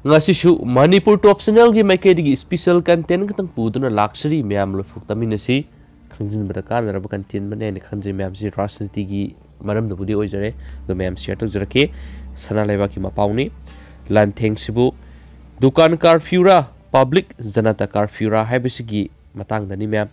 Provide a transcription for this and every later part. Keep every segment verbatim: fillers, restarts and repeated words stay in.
ꯉꯁꯤꯁꯨ ꯃꯅꯤꯄꯨꯔ ꯇꯣꯞ ꯆꯦꯅꯦꯜꯒꯤ ꯃꯥꯏꯀꯩꯗꯒꯤ special content ꯈꯛꯇꯪ ꯄꯨꯗꯨꯅ ꯂꯥꯛꯆꯔꯤ꯫ ꯃꯌꯥꯝ ꯂꯣꯏꯐꯨꯛ ꯇꯥꯃꯤꯟꯅꯁꯤ꯫ ꯈꯪꯖꯤꯟꯕꯗ ꯀꯥꯟꯅꯔꯕ ꯀꯟꯇꯦꯟ ꯑꯃꯅꯤ ꯍꯥꯏꯅ ꯈꯟꯖꯩ꯫ ꯃꯌꯥꯝꯁꯤ ꯔꯥꯖꯅꯤꯇꯤꯒꯤ ꯃꯔꯝꯗꯕꯨꯗꯤ ꯑꯣꯏꯖꯔꯦ, ꯑꯗꯣ ꯃꯌꯥꯝ ꯁꯤꯌꯔ ꯇꯧꯖꯔꯛꯀꯦ꯫ ꯁꯅꯥ ꯂꯩꯕꯥꯛꯀꯤ ꯃꯄꯥꯎꯅꯤ꯫ ꯂꯥꯟꯊꯦꯡꯁꯤꯕꯨ ꯗꯨꯀꯥꯟ ꯀꯥꯔꯐ꯭ꯌꯨꯔꯥ, ꯄꯕ꯭ꯂꯤꯛ ꯖꯅꯇꯥ ꯀꯥꯔꯐ꯭ꯌꯨꯔꯥ ꯍꯥꯏꯕꯁꯤꯒꯤ ꯃꯇꯥꯡꯗꯅꯤ ꯃꯌꯥꯝ꯫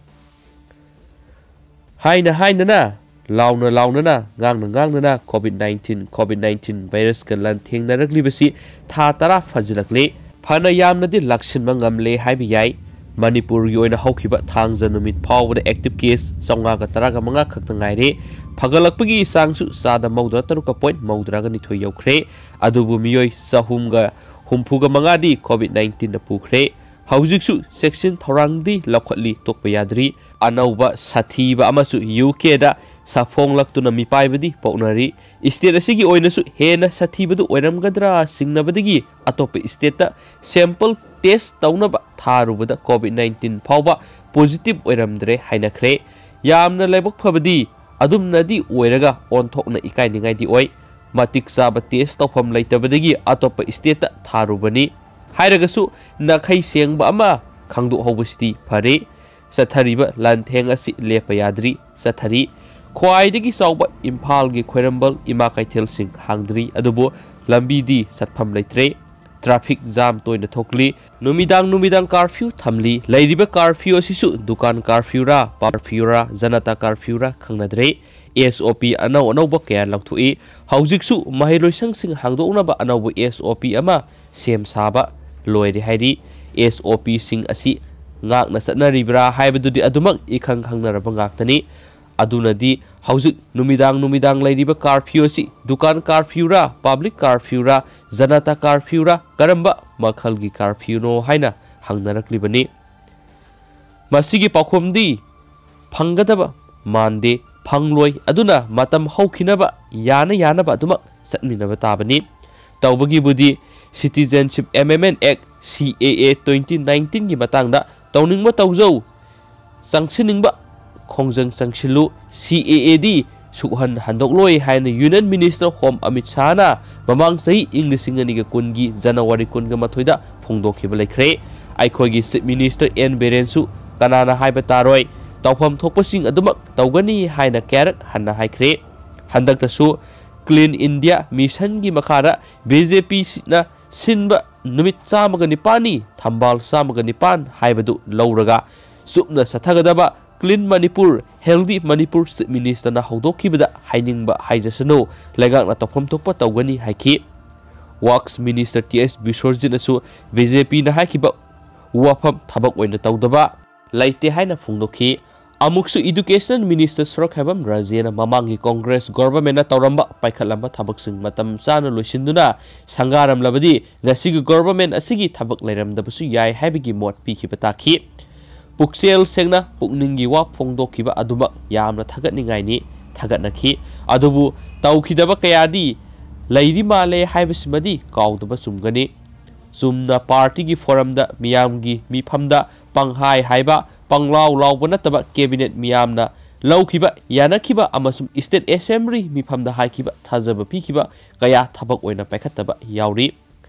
ꯍꯥꯏꯅ ꯍꯥꯏꯅꯅ, ꯂꯥꯎꯅ ꯂꯥꯎꯅꯅ, ꯉꯥꯡꯅ ꯉꯥꯡꯅꯅ COVID nineteen, COVID nineteen ꯚꯥꯏꯔꯁꯀ ꯂꯥꯟꯊꯦꯡꯅꯔꯛꯂꯤꯕꯁꯤ ꯊꯥ ꯇꯔꯥ ꯐꯥꯖꯤꯜꯂꯛꯂꯦ꯫ ꯐꯅ ꯌꯥꯝꯅꯗꯤ ꯂꯥꯛꯁꯤꯟꯕ ꯉꯝꯂꯦ ꯍꯥꯏꯕ ꯌꯥꯏ꯫ ꯃꯅꯤꯄꯨꯔꯒꯤ ꯑꯣꯏꯅ ꯍꯧꯈꯤꯕ ꯊꯥꯡꯖ ꯅꯨꯃꯤꯠ ꯐꯥꯎꯕꯗ ꯑꯦꯛꯇꯤꯚ ꯀꯦꯁ ꯆꯥꯝꯃꯉꯥꯒ ꯇꯔꯥꯒ ꯃꯉꯥ ꯈꯛꯇ ꯉꯥꯏꯔꯦ꯫ ꯐꯒꯠꯂꯛꯄꯒꯤ ꯆꯥꯡꯁꯨ ꯆꯥꯗ ꯃꯧꯗ꯭ꯔꯥ ꯇꯔꯨꯛꯀ ꯄꯣꯏꯟ ꯃꯧꯗ꯭ꯔꯥꯒ ꯅꯤꯊꯣꯏ ꯌꯧꯈ꯭ꯔꯦ꯫ ꯑꯗꯨꯕꯨ ꯃꯤꯑꯣꯏ ꯆꯍꯨꯝꯒ ꯍꯨꯝꯐꯨꯒ ꯃꯉꯥꯗꯤ COVID nineteenꯅ ꯄꯨꯈ꯭ꯔꯦ꯫ ꯍꯧꯖꯤꯛꯁꯨ ꯆꯦꯛꯁꯤꯟ ꯊꯧꯔꯥꯡꯗꯤ ꯂꯧꯈꯠꯂꯤ, ꯇꯣꯛꯄ ꯌꯥꯗ꯭ꯔꯤ꯫ ꯑꯅꯧꯕ ꯁꯥꯊꯤꯕ ꯑꯃꯁꯨ UKꯗ ꯁꯥꯐꯣꯡꯂꯛꯇꯨꯅ ꯃꯤꯄꯥꯏꯕꯗꯤ ꯄꯣꯛꯅꯔꯤ꯫ ꯁ꯭ꯇꯦꯠ ꯑꯁꯤꯒꯤ ꯑꯣꯏꯅꯁꯨ ꯍꯦꯟꯅ ꯁꯥꯊꯤꯕꯗꯨ ꯑꯣꯏꯔꯝꯒꯗ꯭ꯔꯥ ꯆꯤꯡꯅꯕꯗꯒꯤ ꯑꯇꯣꯞꯄ ꯁ꯭ꯇꯦꯠꯇ ꯁꯦꯝꯄꯜ ꯇꯦꯁ ꯇꯧꯅꯕ ꯊꯥꯔꯨꯕꯗ COVID nineteen ꯐꯥꯎꯕ ꯄꯣꯖꯤꯇꯤꯚ ꯑꯣꯏꯔꯝꯗ꯭ꯔꯦ ꯍꯥꯏꯅꯈ꯭ꯔꯦ꯫ ꯌꯥꯝꯅ ꯂꯥꯏꯕꯛ ꯐꯕꯗꯤ ꯑꯗꯨꯝꯅꯗꯤ ꯑꯣꯏꯔꯒ ꯑꯣꯟꯊꯣꯛꯅ ꯏꯀꯥꯏꯅꯤꯡꯉꯥꯏꯗꯤ ꯑꯣꯏ꯫ ꯃꯇꯤꯛ ꯆꯥꯕ ꯇꯦꯁ ꯇꯧꯐꯝ ꯂꯩꯇꯕꯗꯒꯤ ꯑꯇꯣꯞꯄ ꯁ꯭ꯇꯦꯠꯇ ꯊꯥꯔꯨꯕꯅꯤ꯫ ꯍꯥꯏꯔꯒꯁꯨ ꯅꯥꯈꯩ ꯁꯦꯡꯕ ꯑꯃ ꯈꯪꯗꯣꯛꯍꯧꯕꯁꯤꯗꯤ ꯐꯔꯦ꯫ ꯆꯠꯊꯔꯤꯕ ꯂꯥꯟꯊꯦꯡ ꯑꯁꯤ ꯂꯦꯞꯄ ꯌꯥꯗ꯭ꯔꯤ, ꯆꯠꯊꯔꯤ꯫ ꯈ꯭ꯋꯥꯏꯗꯒꯤ ꯆꯥꯎꯕ ꯏꯝꯐꯥꯜꯒꯤ ꯈ꯭ꯋꯥꯏꯔꯝꯕꯟ ꯏꯃꯥ ꯀꯩꯊꯦꯜꯁꯤꯡ ꯍꯥꯡꯗ꯭ꯔꯤ, ꯑꯗꯨꯕꯨ ꯂꯝꯕꯤꯗꯤ ꯆꯠꯐꯝ ꯂꯩꯇ꯭ꯔꯦ꯫ ꯇ꯭ꯔꯥꯐꯤꯛ ꯖꯥꯝ ꯇꯣꯏꯅ ꯊꯣꯛꯂꯤ꯫ ꯅꯨꯃꯤꯗꯥꯡ ꯅꯨꯃꯤꯗꯥꯡ ꯀꯥꯔꯐ꯭ꯌꯨ ꯊꯝꯂꯤ꯫ ꯂꯩꯔꯤꯕ ꯀꯥꯔꯐ꯭ꯌꯨ ꯑꯁꯤꯁꯨ ꯗꯨꯀꯥꯟ ꯀꯥꯔꯐ꯭ꯌꯨꯔꯥ, ꯄꯕ꯭ꯂꯤꯛ ꯀꯥꯔꯐ꯭ꯌꯨꯔꯥ, ꯖꯅꯇꯥ ꯀꯥꯔꯐ꯭ꯌꯨꯔꯥ ꯈꯪꯅꯗ꯭ꯔꯦ꯫ SOP ꯑꯅꯧ ꯑꯅꯧꯕ ꯀꯌꯥ ꯂꯧꯊꯣꯛꯏ꯫ ꯍꯧꯖꯤꯛꯁꯨ ꯃꯍꯩꯂꯣꯏꯁꯪꯁꯤꯡ ꯍꯥꯡꯗꯣꯛꯅꯕ ꯑꯅꯧꯕ SOP ꯑꯃ ꯁꯦꯝ ꯁꯥꯕ ꯂꯣꯏꯔꯦ ꯍꯥꯏꯔꯤ꯫ SOPꯁꯤꯡ ꯑꯁꯤ ꯉꯥꯛꯅ ꯆꯠꯅꯔꯤꯕ꯭ꯔꯥ ꯍꯥꯏꯕꯗꯨꯗꯤ ꯑꯗꯨꯃꯛ ꯏꯈꯪ ꯈꯪꯅꯔꯕ ꯉꯥꯛꯇꯅꯤ꯫ ꯑꯗꯨꯅꯗꯤ ꯍꯧꯖꯤꯛ ꯅꯨꯃꯤꯗꯥꯡ ꯅꯨꯃꯤꯗꯥꯡ ꯂꯩꯔꯤꯕ ꯀꯥꯔꯐ꯭ꯌꯨ ꯑꯁꯤ ꯗꯨꯀꯥꯟ ꯀꯥꯔꯐ꯭ꯌꯨꯔꯥ, ꯄꯕ꯭ꯂꯤꯛ ꯀꯥꯔꯐ꯭ꯌꯨꯔꯥ, ꯖꯅꯇꯥ ꯀꯥꯔꯐ꯭ꯌꯨꯔꯥ, ꯀꯔꯝꯕ ꯃꯈꯜꯒꯤ ꯀꯥꯔꯐ꯭ꯌꯨꯅꯣ ꯍꯥꯏꯅ ꯍꯪꯅꯔꯛꯂꯤꯕꯅꯤ꯫ ꯃꯁꯤꯒꯤ ꯄꯥꯎꯈꯨꯝꯗꯤ ꯐꯪꯒꯗꯕ ꯃꯥꯟꯗꯦ, ꯐꯪꯂꯣꯏ꯫ ꯑꯗꯨꯅ ꯃꯇꯝ ꯍꯧꯈꯤꯅꯕ ꯌꯥꯅ ꯌꯥꯅꯕ ꯑꯗꯨꯃꯛ ꯆꯠꯃꯤꯟꯅꯕ ꯇꯥꯕꯅꯤ꯫ ꯇꯧꯕꯒꯤꯕꯨꯗꯤ Citizenship Amendment Act, CAA, twenty nineteenꯒꯤ ꯃꯇꯥꯡꯗ ꯇꯧꯅꯤꯡꯕ ꯇꯧꯖꯧ, ꯆꯪꯁꯤꯟꯅꯤꯡꯕ ꯈꯣꯡꯖꯪ ꯆꯪꯁꯤꯜꯂꯨ꯫ CAAꯗꯤ ꯁꯨꯛꯍꯟ ꯍꯟꯗꯣꯛꯂꯣꯏ ꯍꯥꯏꯅ Union Minister Home Amit Shahꯅ ꯃꯃꯥꯡ ꯆꯍꯤ ꯏꯪ ꯂꯤꯁꯤꯡ ꯑꯅꯤꯒ ꯀꯨꯟꯒꯤ January ꯀꯨꯟꯒ ꯃꯥꯊꯣꯏꯗ ꯐꯣꯡꯗꯣꯛꯈꯤꯕ ꯂꯩꯈ꯭ꯔꯦ꯫ ꯑꯩꯈꯣꯏꯒꯤ Chief Minister N ꯕꯤꯔꯦꯟꯁꯨ ꯀꯅꯥꯅ ꯍꯥꯏꯕ ꯇꯥꯔꯣꯏ, ꯇꯧꯐꯝ ꯊꯣꯛꯄꯁꯤꯡ ꯑꯗꯨꯃꯛ ꯇꯧꯒꯅꯤ ꯍꯥꯏꯅ ꯀꯌꯥꯔꯛ ꯍꯟꯅ ꯍꯥꯏꯈ꯭ꯔꯦ꯫ ꯍꯟꯗꯛꯇꯁꯨ Clean India Missionꯒꯤ ꯃꯈꯥꯗ BJPꯅ ꯁꯤꯟꯕ ꯅꯨꯃꯤꯠ ꯆꯥꯝꯃꯒ ꯅꯤꯄꯥꯟꯅꯤ, ꯊꯝꯕꯥꯜ ꯆꯥꯝꯃꯒ ꯅꯤꯄꯥꯟ ꯍꯥꯏꯕꯗꯨ ꯂꯧꯔꯒ ꯆꯨꯞꯅ ꯆꯠꯊꯒꯗꯕ Clean Manipur, Healthy Manipur Chief Ministerꯅ ꯍꯧꯗꯣꯛꯈꯤꯕꯗ ꯍꯥꯏꯅꯤꯡꯕ ꯍꯥꯏꯖꯁꯅꯨ, ꯂꯩꯉꯥꯛꯅ ꯇꯧꯐꯝ ꯊꯣꯛꯄ ꯇꯧꯒꯅꯤ ꯍꯥꯏꯈꯤ꯫ Works Minister ꯇꯤ ꯑꯦꯁ ꯕꯤꯁ꯭ꯋꯖꯤꯠꯅꯁꯨ BJPꯅ ꯍꯥꯏꯈꯤꯕ ꯋꯥꯐꯝ ꯊꯕꯛ ꯑꯣꯏꯅ ꯇꯧꯗꯕ ꯂꯩꯇꯦ ꯍꯥꯏꯅ ꯐꯣꯡꯗꯣꯛꯈꯤ꯫ ꯑꯃꯨꯛꯁꯨ Education Minister ꯁꯣꯔꯣꯛꯈꯥꯏꯕꯝ ꯔꯥꯖꯦꯅ ꯃꯃꯥꯡꯒꯤ Congress Governmentꯅ ꯇꯧꯔꯝꯕ ꯄꯥꯏꯈꯠꯂꯝꯕ ꯊꯕꯛꯁꯤꯡ ꯃꯇꯝ ꯆꯥꯅ ꯂꯣꯏꯁꯤꯟꯗꯨꯅ ꯁꯪꯒꯥꯔꯝꯂꯕꯗꯤ ꯉꯁꯤꯒꯤ Government ꯑꯁꯤꯒꯤ ꯊꯕꯛ ꯂꯩꯔꯝꯗꯕꯁꯨ ꯌꯥꯏ ꯍꯥꯏꯕꯒꯤ ꯃꯣꯠ ꯄꯤꯈꯤꯕ ꯇꯥꯈꯤ꯫ ꯄꯨꯛꯆꯦꯜ ꯁꯦꯡꯅ ꯄꯨꯛꯅꯤꯡꯒꯤ ꯋꯥ ꯐꯣꯡꯗꯣꯛꯈꯤꯕ ꯑꯗꯨꯃꯛ ꯌꯥꯝꯅ ꯊꯥꯒꯠꯅꯤꯡꯉꯥꯏꯅꯤ, ꯊꯥꯒꯠꯅꯈꯤ꯫ ꯑꯗꯨꯕꯨ ꯇꯧꯈꯤꯗꯕ ꯀꯌꯥꯗꯤ ꯂꯩꯔꯤ ꯃꯥꯜꯂꯦ ꯍꯥꯏꯕꯁꯤꯃꯗꯤ ꯀꯥꯎꯗꯕ ꯆꯨꯝꯒꯅꯤ꯫ ꯆꯨꯝꯅ partyꯒꯤ forumꯗ ꯃꯤꯌꯥꯝꯒꯤ ꯃꯤꯐꯝꯗ ꯄꯪꯍꯥꯏ ꯍꯥꯏꯕ, ꯄꯪꯂꯥꯎ ꯂꯥꯎꯕ ꯅꯠꯇꯕ cabinet ꯃꯤꯌꯥꯝꯅ ꯂꯧꯈꯤꯕ, ꯌꯥꯅꯈꯤꯕ ꯑꯃꯁꯨꯡ State Assembly ꯃꯤꯐꯝꯗ ꯍꯥꯏꯈꯤꯕ, ꯊꯥꯖꯕ ꯄꯤꯈꯤꯕ ꯀꯌꯥ ꯊꯕꯛ ꯑꯣꯏꯅ ꯄꯥꯏꯈꯠꯇꯕ ꯌꯥꯎꯔꯤ꯫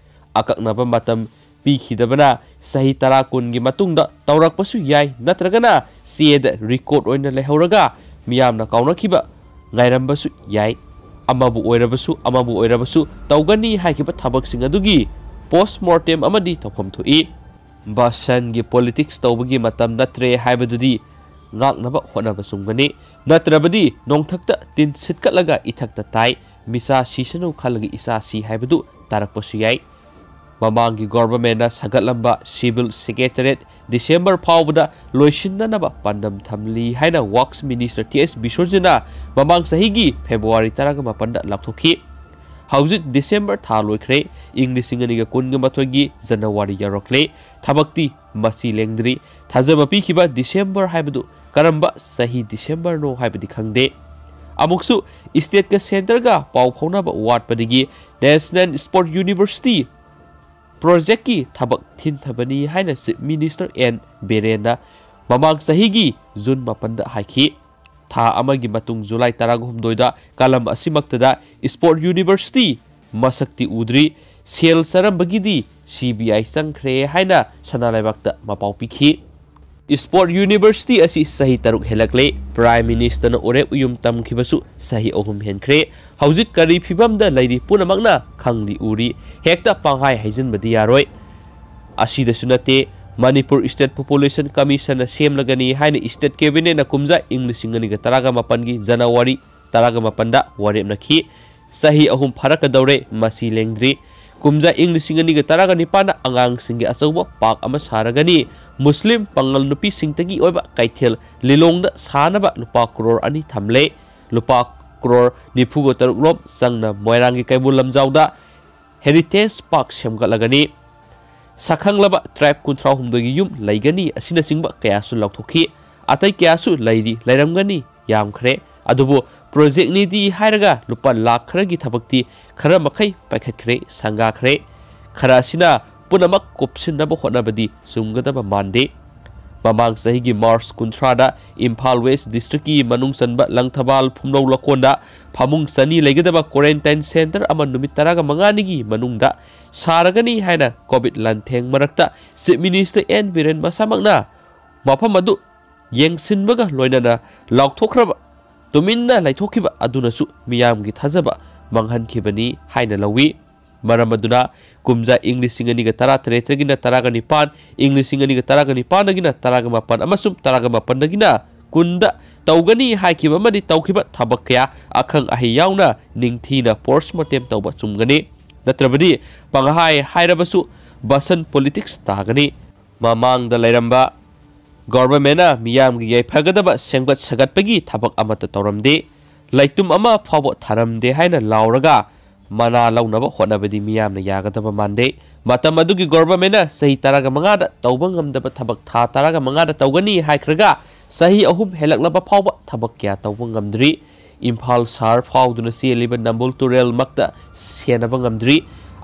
ꯑꯀꯛꯅꯕ ꯃꯇꯝ ꯄꯤꯈꯤꯗꯕꯅ ꯆꯍꯤ ꯇꯔꯥ ꯀꯨꯟꯒꯤ ꯃꯇꯨꯡꯗ ꯇꯧꯔꯛꯄꯁꯨ ꯌꯥꯏ, ꯅꯠꯇ꯭ꯔꯒꯅ ꯆꯦꯗ record ꯑꯣꯏꯅ ꯂꯩꯍꯧꯔꯒ ꯃꯤꯌꯥꯝꯅ ꯀꯥꯎꯅꯈꯤꯕ ꯉꯥꯏꯔꯝꯕꯁꯨ ꯌꯥꯏ꯫ ꯑꯃꯕꯨ ꯑꯣꯏꯔꯕꯁꯨ ꯑꯃꯕꯨ ꯑꯣꯏꯔꯕꯁꯨ ꯇꯧꯒꯅꯤ ꯍꯥꯏꯈꯤꯕ ꯊꯕꯛꯁꯤꯡ ꯑꯗꯨꯒꯤ post mortem ꯑꯃꯗꯤ ꯇꯧꯐꯝ ꯊꯣꯛꯏ꯫ ꯚꯥꯁꯟꯒꯤ politics ꯇꯧꯕꯒꯤ ꯃꯇꯝ ꯅꯠꯇ꯭ꯔꯦ ꯍꯥꯏꯕꯗꯨꯗꯤ ꯉꯥꯛꯅꯕ ꯍꯣꯠꯅꯕ ꯆꯨꯝꯒꯅꯤ꯫ ꯅꯠꯇ꯭ꯔꯕꯗꯤ ꯅꯣꯡꯊꯛꯇ ꯇꯤꯟ ꯁꯤꯠꯀꯠꯂꯒ ꯏꯊꯛꯇ ꯇꯥꯏ, ꯃꯤꯆꯥ ꯁꯤꯁꯅꯨ ꯈꯜꯂꯒ ꯏꯆꯥ ꯁꯤ ꯍꯥꯏꯕꯗꯨ ꯇꯥꯔꯛꯄꯁꯨ ꯌꯥꯏ꯫ ꯃꯃꯥꯡꯒꯤ Governmentꯅ ꯁꯥꯒꯠꯂꯝꯕ Civil Secretariat December ꯐꯥꯎꯕꯗ ꯂꯣꯏꯁꯤꯟꯅꯅꯕ ꯄꯥꯟꯗꯝ ꯊꯝꯂꯤ ꯍꯥꯏꯅ Works Minister ꯇꯤ ꯑꯦꯁ ꯕꯤꯁ꯭ꯋꯖꯤꯠꯅ ꯃꯃꯥꯡ ꯆꯍꯤꯒꯤ February ꯇꯔꯥꯒ ꯃꯥꯄꯟꯗ ꯂꯥꯎꯊꯣꯛꯈꯤ꯫ ꯍꯧꯖꯤꯛ December ꯊꯥ ꯂꯣꯏꯈ꯭ꯔꯦ, ꯏꯪ ꯂꯤꯁꯤꯡ ꯑꯅꯤꯒ ꯀꯨꯟꯒ ꯃꯥꯊꯣꯏꯒꯤ January ꯌꯧꯔꯛꯂꯦ꯫ ꯊꯕꯛꯇꯤ ꯃꯁꯤ ꯂꯦꯡꯗ꯭ꯔꯤ꯫ ꯊꯥꯖꯕ ꯄꯤꯈꯤꯕ December ꯍꯥꯏꯕꯗꯨ ꯀꯔꯝꯕ ꯆꯍꯤ Decemberꯅꯣ ꯍꯥꯏꯕꯗꯤ ꯈꯪꯗꯦ꯫ ꯑꯃꯨꯛꯁꯨ stateꯀ centreꯒ ꯄꯥꯎ ꯐꯥꯎꯅꯕ ꯋꯥꯠꯄꯗꯒꯤ National Sport University projectꯀꯤ ꯊꯕꯛ ꯊꯤꯟꯊꯕꯅꯤ ꯍꯥꯏꯅ Chief Minister N ꯕꯤꯔꯦꯟꯅ ꯃꯃꯥꯡ ꯆꯍꯤꯒꯤ June ꯃꯥꯄꯟꯗ ꯍꯥꯏꯈꯤ꯫ ꯊꯥ ꯑꯃꯒꯤ ꯃꯇꯨꯡ ꯖꯨꯂꯥꯏ ꯇꯔꯥꯍꯨꯝꯗꯣꯏꯗ ꯀꯂꯝ ꯑꯁꯤꯃꯛꯇꯗ Sport University ꯃꯁꯛꯇꯤ ꯎꯗ꯭ꯔꯤ, ꯁꯦꯜ ꯆꯥꯔꯝꯕꯒꯤꯗꯤ C B I ꯆꯪꯈ꯭ꯔꯦ ꯍꯥꯏꯅ ꯁꯅꯥ ꯂꯩꯕꯥꯛꯇ ꯃꯄꯥꯎ ꯄꯤꯈꯤ꯫ Sport University ꯑꯁꯤ ꯆꯍꯤ ꯇꯔꯨꯛ ꯍꯦꯜꯂꯛꯂꯦ꯫ Prime Ministerꯅ ꯎꯔꯦꯞ ꯎꯌꯨꯝ ꯇꯝꯈꯤꯕꯁꯨ ꯆꯍꯤ ꯑꯍꯨꯝ ꯍꯦꯟꯈ꯭ꯔꯦ꯫ ꯍꯧꯖꯤꯛ ꯀꯔꯤ ꯐꯤꯕꯝꯗ ꯂꯩꯔꯤ ꯄꯨꯝꯅꯃꯛꯅ ꯈꯪꯂꯤ ꯎꯔꯤ꯫ ꯍꯦꯛꯇ ꯄꯪꯍꯥꯏ ꯍꯥꯏꯖꯤꯟꯕꯗꯤ ꯌꯥꯔꯣꯏ꯫ ꯑꯁꯤꯗꯁꯨ ꯅꯠꯇꯦ, ꯃꯅꯤꯄꯨꯔ State Population Commissionꯅ ꯁꯦꯝꯂꯒꯅꯤ ꯍꯥꯏꯅ State Cabinetꯅ ꯀꯨꯝꯖꯥ ꯏꯪ ꯂꯤꯁꯤꯡ ꯑꯅꯤꯒ ꯇꯔꯥꯒ ꯃꯥꯄꯟꯒꯤ ꯖꯅꯋꯥꯔꯤ ꯇꯔꯥꯒ ꯃꯥꯄꯟꯗ ꯋꯥꯔꯦꯞꯅꯈꯤ꯫ ꯆꯍꯤ ꯑꯍꯨꯝ ꯐꯥꯔꯛꯀꯗꯧꯔꯦ, ꯃꯁꯤ ꯂꯦꯡꯗ꯭ꯔꯤ꯫ ꯀꯨꯝꯖꯥ ꯏꯪ ꯂꯤꯁꯤꯡ ꯑꯅꯤꯒ ꯇꯔꯥꯒ ꯅꯤꯄꯥꯟꯗ ꯑꯉꯥꯡꯁꯤꯡꯒꯤ ꯑꯆꯧꯕ park ꯑꯃ ꯁꯥꯔꯒꯅꯤ꯫ ꯃꯨꯁꯂꯤꯝ ꯄꯥꯉꯜ ꯅꯨꯄꯤꯁꯤꯡꯇꯒꯤ ꯑꯣꯏꯕ ꯀꯩꯊꯦꯜ ꯂꯤꯂꯣꯡꯗ ꯁꯥꯅꯕ ꯂꯨꯄꯥ ꯀ꯭ꯔꯣꯔ ꯑꯅꯤ ꯊꯝꯂꯦ꯫ ꯂꯨꯄꯥ ꯀ꯭ꯔꯣꯔ ꯅꯤꯐꯨꯒ ꯇꯔꯨꯛ ꯂꯣꯝ ꯆꯪꯅ ꯃꯣꯏꯔꯥꯡꯒꯤ ꯀꯩꯕꯨꯜ ꯂꯝꯖꯥꯎꯗ Heritage Park ꯁꯦꯝꯒꯠꯂꯒꯅꯤ꯫ ꯁꯛꯈꯪꯂꯕ tribe ꯀꯨꯟꯊ꯭ꯔꯥꯍꯨꯝꯗꯣꯏꯒꯤ ꯌꯨꯝ ꯂꯩꯒꯅꯤ ꯑꯁꯤꯅꯆꯤꯡꯕ ꯀꯌꯥꯁꯨ ꯂꯥꯎꯊꯣꯛꯈꯤ꯫ ꯑꯇꯩ ꯀꯌꯥꯁꯨ ꯂꯩꯔꯤ, ꯂꯩꯔꯝꯒꯅꯤ, ꯌꯥꯝꯈ꯭ꯔꯦ꯫ ꯑꯗꯨꯕꯨ projectꯅꯤꯗꯤ ꯍꯥꯏꯔꯒ ꯂꯨꯄꯥ ꯂꯥꯈ ꯈꯔꯒꯤ ꯊꯕꯛꯇꯤ ꯈꯔ ꯃꯈꯩ ꯄꯥꯏꯈꯠꯈ꯭ꯔꯦ, ꯁꯪꯒꯥꯈ꯭ꯔꯦ꯫ ꯈꯔ ꯑꯁꯤꯅ ꯄꯨꯝꯅꯃꯛ ꯀꯨꯞꯁꯤꯟꯅꯕ ꯍꯣꯠꯅꯕꯗꯤ ꯆꯨꯝꯒꯗꯕ ꯃꯥꯟꯗꯦ꯫ ꯃꯃꯥꯡ ꯆꯍꯤꯒꯤ ꯃꯥꯔꯆ ꯀꯨꯟꯊ꯭ꯔꯥꯗ ꯏꯝꯐꯥꯜ West Districtꯀꯤ ꯃꯅꯨꯡ ꯆꯟꯕ ꯂꯪꯊꯕꯥꯜ ꯐꯨꯝꯂꯧ ꯂꯀꯣꯟꯗ ꯐꯃꯨꯡ ꯆꯅꯤ ꯂꯩꯒꯗꯕ quarantine centre ꯑꯃ ꯅꯨꯃꯤꯠ ꯇꯔꯥꯒ ꯃꯉꯥꯅꯤꯒꯤ ꯃꯅꯨꯡꯗ ꯁꯥꯔꯒꯅꯤ ꯍꯥꯏꯅ COVID ꯂꯥꯟꯊꯦꯡ ꯃꯔꯛꯇ Chief Minister N ꯕꯤꯔꯦꯟ ꯃꯁꯥꯃꯛꯅ ꯃꯐꯝ ꯑꯗꯨ ꯌꯦꯡꯁꯤꯟꯕꯒ ꯂꯣꯏꯅꯅ ꯂꯥꯎꯊꯣꯛꯈ꯭ꯔꯕ, ꯇꯨꯃꯤꯟꯅ ꯂꯩꯊꯣꯛꯈꯤꯕ ꯑꯗꯨꯅꯁꯨ ꯃꯤꯌꯥꯝꯒꯤ ꯊꯥꯖꯕ ꯃꯥꯡꯍꯟꯈꯤꯕꯅꯤ ꯍꯥꯏꯅ ꯂꯧꯏ꯫ ꯃꯔꯝ ꯑꯗꯨꯅ ꯀꯨꯝꯖꯥ ꯏꯪ ꯂꯤꯁꯤꯡ ꯑꯅꯤꯒ ꯇꯔꯥꯇꯔꯦꯠꯇꯒꯤꯅ ꯇꯔꯥꯒ ꯅꯤꯄꯥꯟ, ꯏꯪ ꯂꯤꯁꯤꯡ ꯑꯅꯤꯒ ꯇꯔꯥꯒ ꯅꯤꯄꯥꯟꯗꯒꯤꯅ ꯇꯔꯥꯒ ꯃꯥꯄꯟ ꯑꯃꯁꯨꯡ ꯇꯔꯥꯒ ꯃꯥꯄꯟꯗꯒꯤꯅ ꯀꯨꯟꯗ ꯇꯧꯒꯅꯤ ꯍꯥꯏꯈꯤꯕ ꯑꯃꯗꯤ ꯇꯧꯈꯤꯕ ꯊꯕꯛ ꯀꯌꯥ ꯑꯈꯪ ꯑꯍꯩ ꯌꯥꯎꯅ ꯅꯤꯡꯊꯤꯅ post mortem ꯇꯧꯕ ꯆꯨꯝꯒꯅꯤ꯫ ꯅꯠꯇ꯭ꯔꯕꯗꯤ ꯄꯪꯍꯥꯏ ꯍꯥꯏꯔꯕꯁꯨ ꯕꯁꯟ politics ꯇꯥꯒꯅꯤ꯫ ꯃꯃꯥꯡꯗ ꯂꯩꯔꯝꯕ governmentꯅ ꯃꯤꯌꯥꯝꯒꯤ ꯌꯥꯏꯐꯒꯗꯕ ꯁꯦꯝꯒꯠ ꯁꯥꯒꯠꯄꯒꯤ ꯊꯕꯛ ꯑꯃꯠꯇ ꯇꯧꯔꯝꯗꯦ, ꯂꯩꯇꯨꯝ ꯑꯃ ꯐꯥꯎꯕ ꯊꯥꯔꯝꯗꯦ ꯍꯥꯏꯅ ꯂꯥꯎꯔꯒ ꯃꯅꯥ ꯂꯧꯅꯕ ꯍꯣꯠꯅꯕꯗꯤ ꯃꯤꯌꯥꯝꯅ ꯌꯥꯒꯗꯕ ꯃꯥꯟꯗꯦ꯫ ꯃꯇꯝ ꯑꯗꯨꯒꯤ governmentꯅ ꯆꯍꯤ ꯇꯔꯥꯒ ꯃꯉꯥꯗ ꯇꯧꯕ ꯉꯝꯗꯕ ꯊꯕꯛ ꯊꯥ ꯇꯔꯥꯒ ꯃꯉꯥꯗ ꯇꯧꯒꯅꯤ ꯍꯥꯏꯈ꯭ꯔꯒ ꯆꯍꯤ ꯑꯍꯨꯝ ꯍꯦꯜꯂꯛꯂꯕ ꯐꯥꯎꯕ ꯊꯕꯛ ꯀꯌꯥ ꯇꯧꯕ ꯉꯝꯗ꯭ꯔꯤ꯫ ꯏꯝꯐꯥꯜ ꯁꯍꯔ ꯐꯥꯎꯗꯨꯅ ꯆꯦꯜꯂꯤꯕ ꯅꯝꯕꯨꯜ ꯇꯨꯔꯦꯜꯃꯛꯇ ꯁꯦꯟꯅꯕ ꯉꯝꯗ꯭ꯔꯤ꯫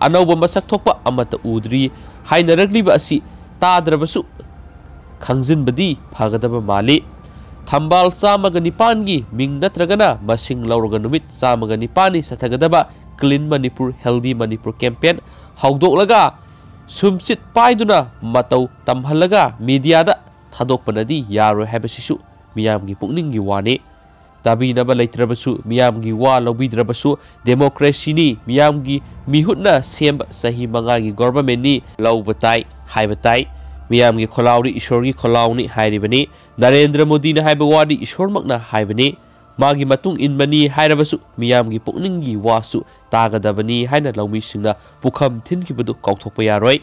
ꯑꯅꯧꯕ ꯃꯁꯛ ꯊꯣꯛꯄ ꯑꯃꯠꯇ ꯎꯗ꯭ꯔꯤ ꯍꯥꯏꯅꯔꯛꯂꯤꯕ ꯑꯁꯤ ꯇꯥꯗ꯭ꯔꯕꯁꯨ ꯈꯪꯖꯤꯟꯕꯗꯤ ꯐꯒꯗꯕ ꯃꯥꯜꯂꯤ꯫ ꯊꯝꯕꯥꯜ ꯆꯥꯝꯃꯒ ꯅꯤꯄꯥꯟꯒꯤ ꯃꯤꯡ ꯅꯠꯇ꯭ꯔꯒꯅ ꯃꯁꯤꯡ ꯂꯧꯔꯒ ꯅꯨꯃꯤꯠ ꯆꯥꯝꯃꯒ ꯅꯤꯄꯥꯟꯅꯤ ꯆꯠꯊꯒꯗꯕ Clean Manipur, Healthy Manipur campaign ꯍꯧꯗꯣꯛꯂꯒ ꯁꯨꯝꯆꯤꯠ ꯄꯥꯏꯗꯨꯅ ꯃꯇꯧ ꯇꯝꯍꯜꯂꯒ mediaꯗ ꯊꯥꯗꯣꯛꯄꯅꯗꯤ ꯌꯥꯔꯣꯏ ꯍꯥꯏꯕꯁꯤꯁꯨ ꯃꯤꯌꯥꯝꯒꯤ ꯄꯨꯛꯅꯤꯡꯒꯤ ꯋꯥꯅꯤ꯫ ꯇꯥꯕꯤꯅꯕ ꯂꯩꯇ꯭ꯔꯕꯁꯨ, ꯃꯤꯌꯥꯝꯒꯤ ꯋꯥ ꯂꯧꯕꯤꯗ꯭ꯔꯕꯁꯨ, democracyꯅꯤ, ꯃꯤꯌꯥꯝꯒꯤ ꯃꯤꯍꯨꯠꯅ ꯁꯦꯝꯕ ꯆꯍꯤ ꯃꯉꯥꯒꯤ governmentꯅꯤ, ꯂꯧꯕ ꯇꯥꯏ, ꯍꯥꯏꯕ ꯇꯥꯏ꯫ ꯃꯤꯌꯥꯝꯒꯤ ꯈꯣꯜꯂꯥꯎꯗꯤ ꯏꯁꯣꯔꯒꯤ ꯈꯣꯜꯂꯥꯎꯅꯤ ꯍꯥꯏꯔꯤꯕꯅꯤ꯫ ꯅꯔꯦꯟꯗ꯭ꯔ ꯃꯣꯗꯤꯅ ꯍꯥꯏꯕ ꯋꯥꯗꯤ ꯏꯁꯣꯔꯃꯛꯅ ꯍꯥꯏꯕꯅꯤ꯫ ꯃꯥꯒꯤ ꯃꯇꯨꯡ ꯏꯟꯕꯅꯤ ꯍꯥꯏꯔꯕꯁꯨ ꯃꯤꯌꯥꯝꯒꯤ ꯄꯨꯛꯅꯤꯡꯒꯤ ꯋꯥꯁꯨ ꯇꯥꯒꯗꯕꯅꯤ ꯍꯥꯏꯅ ꯂꯧꯃꯤꯁꯤꯡꯅ ꯄꯨꯈꯝ ꯊꯤꯟꯈꯤꯕꯗꯨ ꯀꯥꯎꯊꯣꯛꯄ ꯌꯥꯔꯣꯏ꯫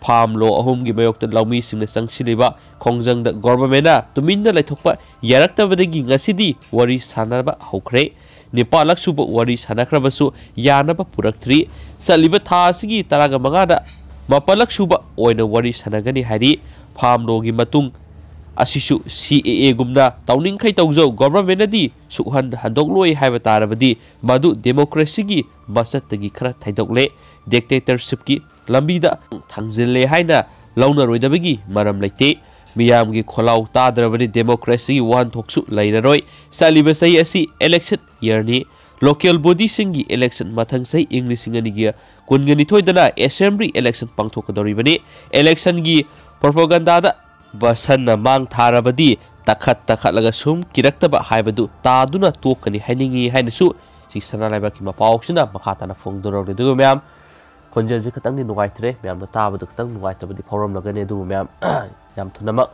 Farm law ꯑꯍꯨꯝꯒꯤ ꯃꯥꯌꯣꯛꯇ ꯂꯧꯃꯤꯁꯤꯡꯅ ꯆꯪꯁꯤꯜꯂꯤꯕ ꯈꯣꯡꯖꯪꯗ governmentꯅ ꯇꯨꯃꯤꯟꯅ ꯂꯩꯊꯣꯛꯄ ꯌꯥꯔꯛꯇꯕꯗꯒꯤ ꯉꯁꯤꯗꯤ ꯋꯥꯔꯤ ꯁꯥꯟꯅꯕ ꯍꯧꯈ꯭ꯔꯦ꯫ ꯅꯤꯄꯥꯜꯂꯛ ꯁꯨꯕ ꯋꯥꯔꯤ ꯁꯥꯟꯅꯈ꯭ꯔꯕꯁꯨ ꯌꯥꯅꯕ ꯄꯨꯔꯛꯇ꯭ꯔꯤ꯫ ꯆꯠꯂꯤꯕ ꯊꯥ ꯑꯁꯤꯒꯤ ꯇꯔꯥꯒ ꯃꯉꯥꯗ ꯃꯥꯄꯜꯂꯛ ꯁꯨꯕ ꯑꯣꯏꯅ ꯋꯥꯔꯤ ꯁꯥꯟꯅꯒꯅꯤ ꯍꯥꯏꯔꯤ꯫ Farm lawꯒꯤ ꯃꯇꯨꯡ ꯑꯁꯤꯁꯨ CAAꯒꯨꯝꯅ ꯇꯧꯅꯤꯡꯈꯩ ꯇꯧꯖꯧ, governmentꯅꯗꯤ ꯁꯨꯛꯍꯟ ꯍꯟꯗꯣꯛꯂꯣꯏ ꯍꯥꯏꯕ ꯇꯥꯔꯕꯗꯤ ꯃꯗꯨ democracyꯒꯤ ꯃꯆꯠꯇꯒꯤ ꯈꯔ ꯊꯩꯗꯣꯛꯂꯦ, dictatorshipꯀꯤ ꯂꯝꯕꯤꯗ ꯊꯥꯡꯖꯤꯜꯂꯦ ꯍꯥꯏꯅ ꯂꯧꯅꯔꯣꯏꯗꯕꯒꯤ ꯃꯔꯝ ꯂꯩꯇꯦ꯫ ꯃꯤꯌꯥꯝꯒꯤ ꯈꯣꯜꯂꯥꯎ ꯇꯥꯗ꯭ꯔꯕꯗꯤ democracyꯒꯤ ꯋꯥꯍꯟꯊꯣꯛꯁꯨ ꯂꯩꯔꯔꯣꯏ꯫ ꯆꯠꯂꯤꯕ ꯆꯍꯤ ꯑꯁꯤ election yearꯅꯤ꯫ Local bodyꯁꯤꯡꯒꯤ election ꯃꯊꯪ ꯆꯍꯤ ꯏꯪ ꯂꯤꯁꯤꯡ ꯑꯅꯤꯒ ꯀꯨꯟꯒ ꯅꯤꯊꯣꯏꯗꯅ assembly election ꯄꯥꯡꯊꯣꯛꯀꯗꯧꯔꯤꯕꯅꯤ꯫ Electionꯒꯤ propagandaꯗ ꯕꯁꯟꯅ ꯃꯥꯡ ꯊꯥꯔꯕꯗꯤ ꯇꯛꯈꯠ ꯇꯛꯈꯠꯂꯒ ꯁꯨꯝ ꯀꯤꯔꯛꯇꯕ ꯍꯥꯏꯕꯗꯨ ꯇꯥꯗꯨꯅ ꯇꯣꯛꯀꯅꯤ ꯍꯥꯏꯅꯤꯡꯏ ꯍꯥꯏꯅꯁꯨ ꯁꯤ ꯁꯅꯥ ꯂꯩꯕꯥꯛꯀꯤ ꯃꯄꯥꯎꯁꯤꯅ ꯃꯈꯥ ꯇꯥꯅ ꯐꯣꯡꯗꯣꯔꯛꯂꯤ꯫ ꯑꯗꯨꯒ ꯃꯌꯥꯝ, ꯈꯣꯟꯖꯦꯜꯁꯦ ꯈꯤꯇꯪꯗꯤ ꯅꯨꯡꯉꯥꯏꯇ꯭ꯔꯦ, ꯃꯌꯥꯝꯅ ꯇꯥꯕꯗ ꯈꯤꯇꯪ ꯅꯨꯡꯉꯥꯏꯇꯕꯗꯤ ꯐꯥꯎꯔꯝꯂꯒꯅꯤ, ꯑꯗꯨꯕꯨ ꯃꯌꯥꯝ ꯌꯥꯝ ꯊꯨꯅꯃꯛ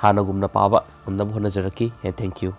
ꯍꯥꯟꯅꯒꯨꯝꯅ ꯄꯥꯕ ꯉꯝꯅꯕ ꯍꯣꯠꯅꯖꯔꯛꯀꯦ꯫ And thank you꯫